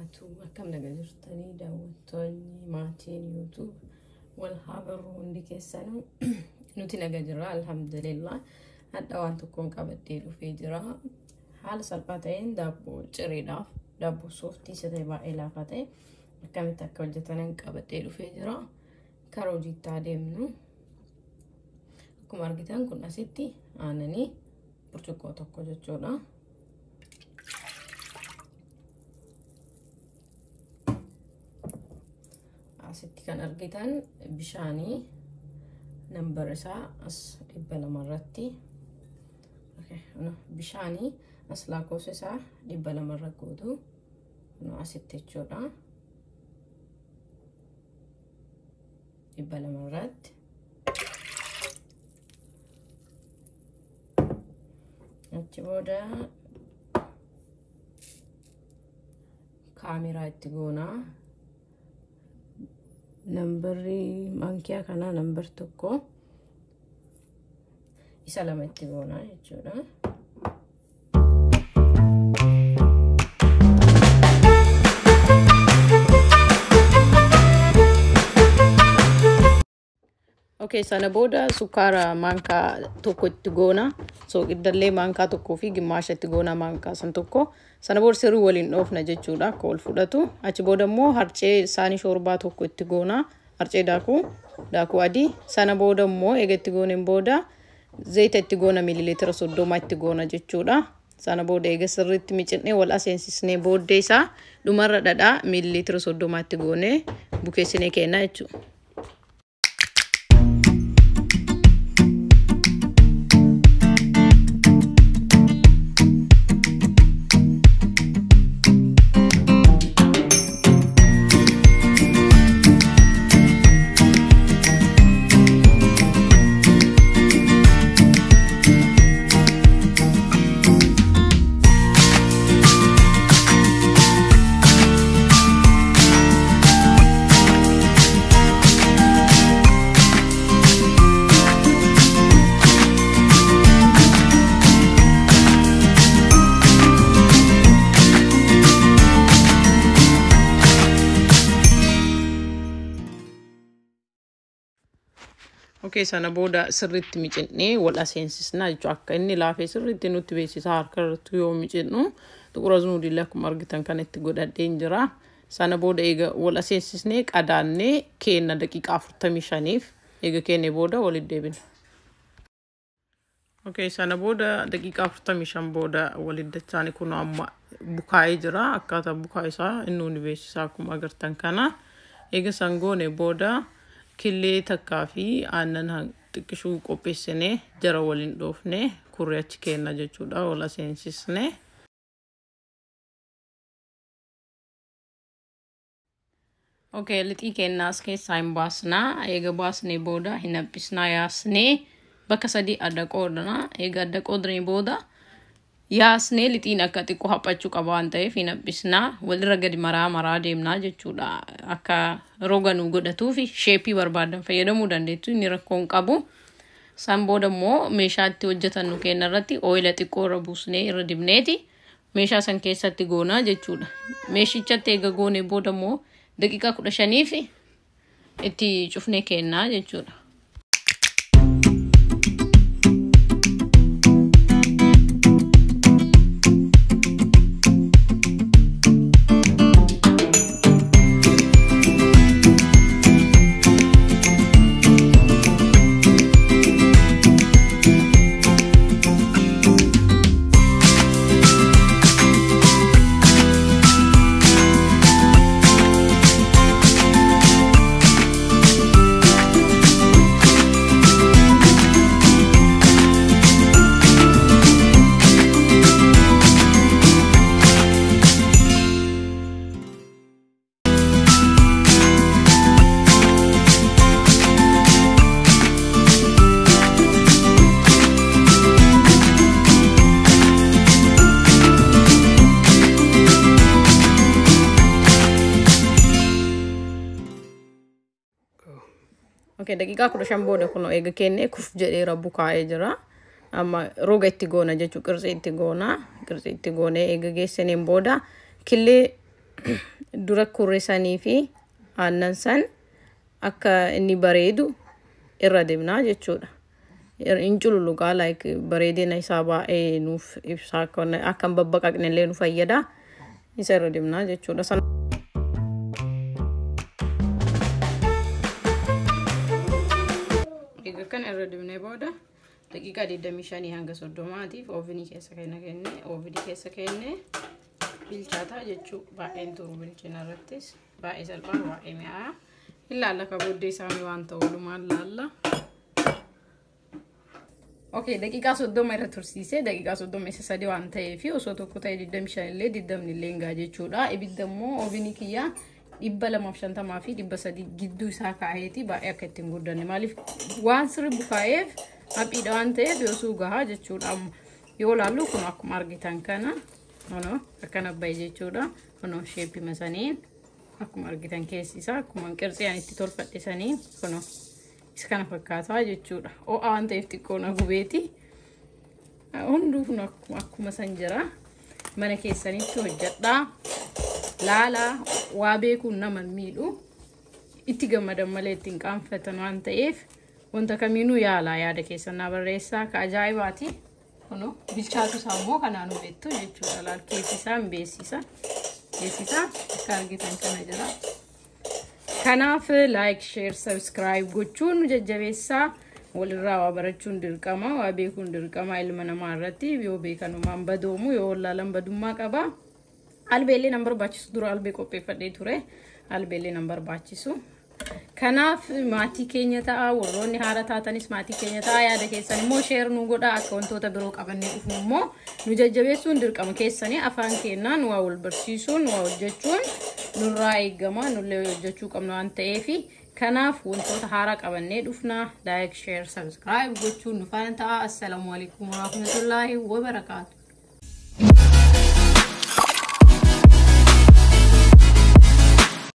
Wabarakaatu. Akkam naga jirtanii daawwattoonni maatiin YouTube wal haa barru hundi keessanuu nuti naga jirra alhamdulillah. Hadha waan tokkoon qabadhee dhufee jira. Haala salphaa ta'een daabboo cireedhaaf daabboo sooftii isa ta'e baay'ee laafaa ta'e akkamitti akka hojjetanan qabadhee dhufee jira. Karaa hojiitti adeemnu. Akkuma argitan kun asitti aannanii burcuqqoo tokko jechuudha. Asitti kan argitan bishaanii nambar isaa as 200 irratti bishaanii as lakkoofsa isaa 200 irra gootu asitti jechuudha. 200 irratti. Achi booda kaameraa itti goonaa. Nambarri maankiyaa kanaa nambar 1 isa 2 itti goonaa jechuudha. Okay, sana booda sukkaara maankaa 1 itti goona. Soqiddallee maankaa 1 fi gimmaasha itti goona maankaa san 1. Sana booda sirrii waliin dhoofna jechuudha akka wal fudhatu. Achi booda immoo harcee saanii shoorbaa 1 itti goona. Harcee daakuu adii. Sana booda immoo eega itti gooneen booda zayita itti goona miililiitira 30 itti goona jechuudha. Sana booda eega sirriitti micinee wal aseensisnee booddee isaa dhumarra dhadhaa miililiitira 30 itti goonee bukeessinee kenna jechuudha. Okay, sana booda sirriitti micinee wal aseensisnaa jechuudha. Akka inni laafee sirriitti nutti beeksisa harka irratti yoo micinnu xuqura zunuudillee akkuma argitan kan itti godhadheen jira. Sana booda eega wal aseensisnee qadaannee kenna daqiiqaa 45f eega kenne booda walitti deebina. Okay, sana booda daqiiqaa 45 booda walitti dachaani kun amma bukaa'ee jira. Akkaataa bukaa isaa inni nu beeksisa akkuma agartan kana. Eega san goone booda killee takkaa fi aannan xiqqishuu qopheessinee jara waliin dhoofnee kurree achi kenna jechuudha. Wal aseensisnee. Okay, lixii kennaa as keessaa hin baasnaa. Eega baasnee booda hin haphisnaa yaasnee bakka 3 adda qoodnaa. Eega adda qoodnee booda yaasnee lixiin akka xiqqoo haphachuu qaba waan ta'eef hin haphisnaa. Walirra gadi maraa maraa deemnaa jechuudha. Akka roga nu godhatuu fi sheepii barbaadan fayyadamuu dandeettu inni rakkoo hin qabu. San booda immoo meeshaa itti hojjetannu kenna irratti ooyila xiqqoo irra buusnee irra dibneeti meeshaa san keessatti goonaa jechuudha. Meeshichatti eega goone booda immoo daqiiqaa 15f itti cufnee kennaa jechuudha. Okay, daqiiqaa 15 booda kun eega kennee kuf jedheera bukaa'ee jira. Amma roga itti goona jechuudha, qirtsii itti goona. Qirtsii itti goonee eega geessineen booda killee dura kurrisanii fi aannan san akka inni bareedu irra dibnaa jechuudha. Hin cululuqaa, like bareedina isaa baay'ee nuuf ibsa, akka hin babbaqaqne illee nu fayyada. Isa irra dibnaa jechuudha. Egaa kan irra dibnee booda daqiiqaa 25 hanga 30tiif ovenii keessa kenne, ovenii keessa kenne bilchaataa jechuu. Baay'een turu bilchina irrattis, baay'ee salphaa, baay'ee mi'aa. Ilaalla ka booddee isaa waan ta'u walumaan laalla. Okay, daqiiqaa 30 irra tursiisee, daqiiqaa 30 isa sadi waan ta'eef, osoo tokko ta'e 25 illee 20 illee hin gaa jechuudha. Ibidda immoo ovenii kiyyaa 250 fi 300 gidduu isaa kaa'eeti, baay'ee akka ittiin guddanne. Maaliif? Waan sirri bukaa'eef, haphiidha waan ta'eef yoosuu gahaa jechuudha. Yoo laallu kun akkuma argitan kana kunoo akkana bahe jechuudha. Kunoo shapeima saniin akkuma argitan keessi isaa akkuma qirtsii ani itti tolfadhe saniin kunoo isa kana fakkaataa jechuudha. Ho'aa waan ta'eef xiqqoo na gubeeti. Hunduu kun akkuma san jira. Mana keessanitti hojjedhaa. Laalaa, waa beekuun nama miidhu. Itti gammadan malee ittiin qaanfatan waan ta'eef, wanta kamiinuu yaalaa, yaada keessan naa barreessaa. Ka ajaa'ibaati. Kunoo bilchaatu isaa immoo kanaan hubattu jechuudha. Laal, keessi isaa hin beeksisa. Keessi isaa akka argitan kana jira. Kanaaf like, share, subscribe gochuun nu jajjabeessaa. Walirraa waa barachuun dirqama, waa beekuun dirqama ilma namaa irratti. Yoo beekanumaan badoomu, yoo wallaalan badummaa qaba. Albeellee nan barbaachisu, dura albee qopheeffadhee ture. Albeellee nan barbaachisu. Kanaaf maatii keenya ta'a, warroonni haara taatanis maatii keenya ta'a, yaada keessan immoo share nu godha, akka wantoota biroo qabannee dhufnu immoo nu jajjabeessuun dirqama keessanii. Afaan keenyaan waa wal barsiisuun, waa hojjechuun nurraa eegama, nullee hojjechuu qabna waan ta'eefi. Kanaaf wantoota haaraa qabannee dhufna, like, share, subscribe gochuun nu faana ta'a. Assalaamu alaikum warahmatullaahi wabarakaatu.